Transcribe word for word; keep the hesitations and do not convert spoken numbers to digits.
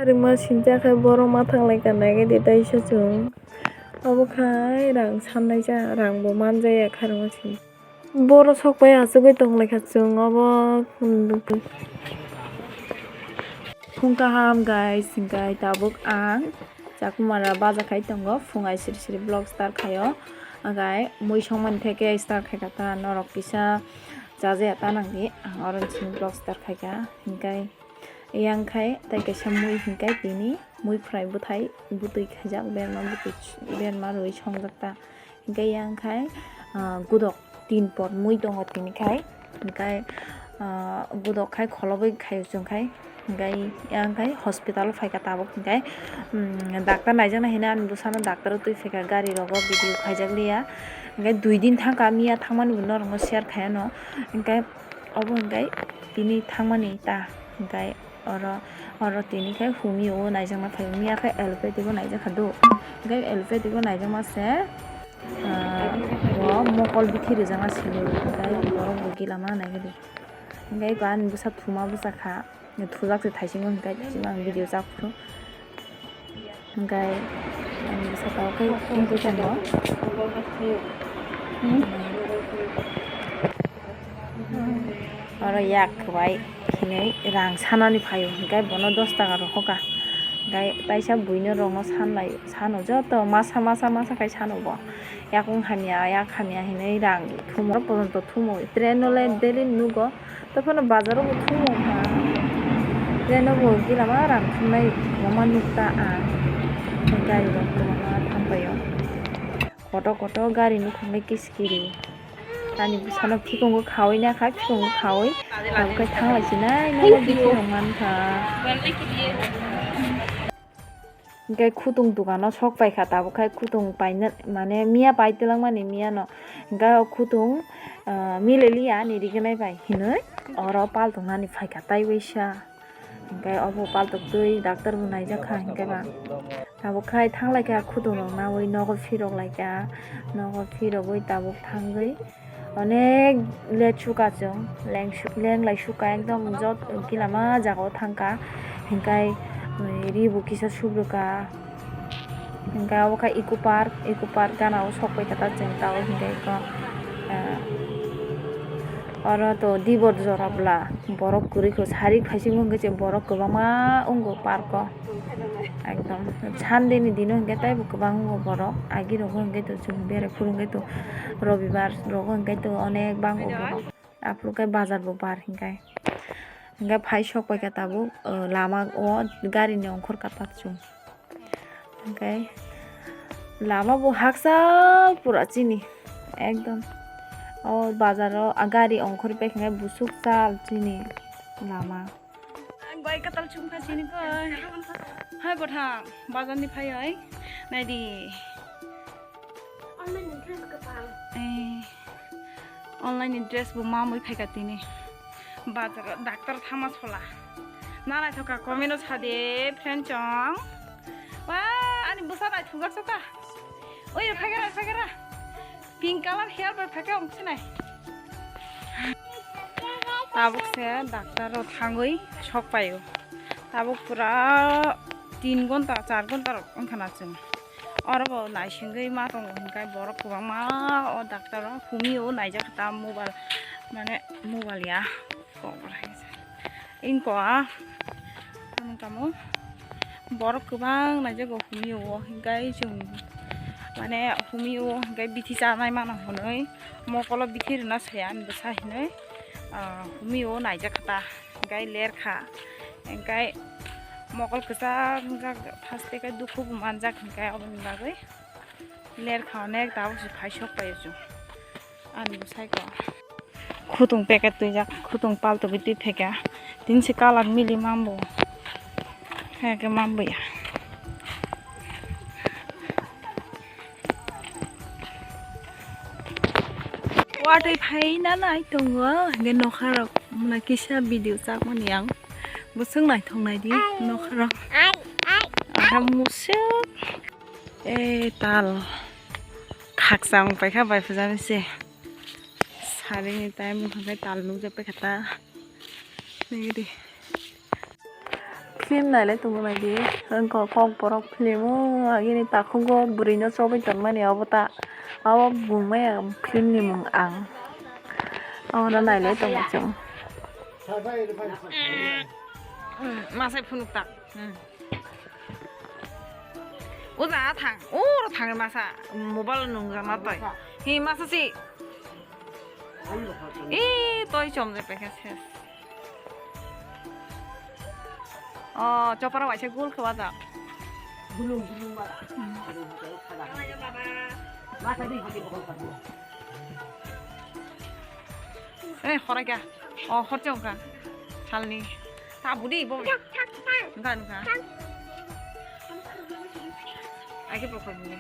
Rwma sincha khe borok ma thanglai ka naigadi taisa chwng. Obo khai rang sannai cha, rang bo manjaya kharwma sin. Borok sok pai achugwi tonglaikha chwng obo. Phung kaham guys, hinkhe tabuk ang Chakumara baja khai tongo, phung ai siri siri vlog start khaio. Agai mui songmani theke start khaikha ta, norok kisa chajaya ta nangdi, ang oro sini vlog start khaikha. Hinkhe yang khai tai kaisa mui hinkhe tini mui phrai bwthai bwtwi khaijak, berma bwtwi berma rwi songjak ta. Hinkhe yang khai, ah, gudok tin pot mui tongo tini khai. Hinkhe, ah, gudok khai kholobwi khaio chwng khai. Hinkhe yang khai hospital o phaikha tabuk hinkhe, um, doctor naijaknai hinwi ani bwsano doctor o twi phaikha gari rogo video khaijak liya. Hinkhe dui din thangkha miya thangmani bo norokno share khaiano. Hinkhe obo hinkhe tini thangmani ta hinkhe. Oro, oro tini khe humio naijakna phaio, miya khe allopathy o naijakha do. Hinkhe allopathy o naijakma se, ah, bo mokol bithi rijakna silo, hinkhe borok bo gila ma naigadi. Hinkhe ani bwsa thuma bwsa kha, thujak se thaisingo hinkhe thaisingo ang video chak phuru. Hinkhe ani bwsa tabuk khe tongtwi tongo. Hmm? Oro yak kwbai hinwi rang sanani phaio, hinkhe bono dos taka rohorkha. Hinkhe taisa buino rokno sanlai, sano joto masa, masa, masa khai sano bo. Yak wng hamya, yak hamya hinwi rang thumo, oro pojonto thumo. Train no le daily nugo, tei phano bazar o bo thumo wngkha. Train o bo gila ma rang thumnai kwbangma nukta ang. Gari rok kwbangma thampaio. Kotor kotor gari nukhungwi kiskiri. Ani bwsano phikungo khawi nakha, phikungo khawi tabuk khe thanglai sinai nogo bithi rok mankha. Hinkhe khutung dukano sok paikha tabuk khai khutung paina mane miya pai twlangmani miyano hinkhe o khutung, ah, mililiya ani rignai bai hinwi oro paltongnani phaikha tai waisa. Hinkhe obo paltoktwi doctor bo naijakha hinkhe ba. Tabuk khai thanglaikha khutung rok nawi nogo phirok laikha, nogo phirogwi tabuk thangwi onek let suka chwng leng su-, leng lai suka ekdom jot gila ma jaga o thangkha hinkhe ri bo kisa subrwkha. Hinkhe obo khe eco park, eco park gana o sok paikha ta chwng tabuk hinkhe eko, ah, oro to dibor jora bwla borok kwrwi kho sari phaisingo hinkhe borok kwbangma wngo park o. Ekdom Sunday ni dino hinkhe teibo kwbang wngo borok, agi rogo hinkhe to chwng berai phuru hinkhe to robibar rogo hinkhe to onek bango borok. Aphuru khe bazar bo bar hinkhe. Hinkhe phai sok paikha tabuk, o, lama o gari ni ongkhor katak chwng. Hinkhe lama bo hakchal pura chini ekdom. O bazar o, a, gari ongkhor paikha hinkhe busuk chal chini lama. Ang bai katal chumkha sini koi. Hai bothang, bazar ni phai hai. Naidi. Online ni dress kwbang. Eh, online ni dress bo mamui phaikha tini. Bazar o doctor thangma sola. Na naithokha comment o sade friend chong. Wa, ani bwsa naithokjak saka. Oi, phagera, phagera. Pink color hair bai phakhe ong sinai. Tabuk se doctor o thangwi sok paio. Tabuk pura tin gonta, char gonta rok wngkha na chwng. Oro bo naisingwi ma tongo hinkhe borok kwbangma o doctor o humio naijak ta mobile mane mobile ya. Ingko a, ano tamo borok kwbang naijago humio, hinkhe chwng mane humio hinkhe bithi chanai mano hwnwi mokolo bithi rwna saya ani bwsa hinwi, ah, humio naijak kha ta, hinkhe ler kha, hinkhe mokol kwchak wngjak, haste khe dukhu bo manjak hinkhe aboni bagwi ler kha, onek tabuk se phai sok pai o chwng ani bwsai ko. Khutung packet twijak, khutung paltogwi twi phaikha. Tini se colour mili mambo. Hake mambo ya. Watwi phaina nai tongo, hake nokharok muna kisa video chakmani ang. Bwswk naithok naidi nokharok. Aha musuk. E tal. Khakchang paikha bai phujanai se. Sarini time wngkha khe tal nukjak paikha ta. Nigidi. film nailai tongo naidi. Wngkha kokborok film o, agini takhugo bwrwino chobwi tongmani obo ta. Abo bumaya film ni mung ang. Abono nailai tongo chwng. Masai phunuk tak. O jaga thang, oro thang masa mobile nungjakna toi. Hi masa si. Ih, toi chom je pekhe ses. Oh, chopra waisa gul khe wajak. Gulung, gulung wala. Masa di hati bokol kadu. Eh, khorai kha. Oh, khorchong kha. Salni. Ta budi bo. Nungkha, nungkha. Ake bokol budi.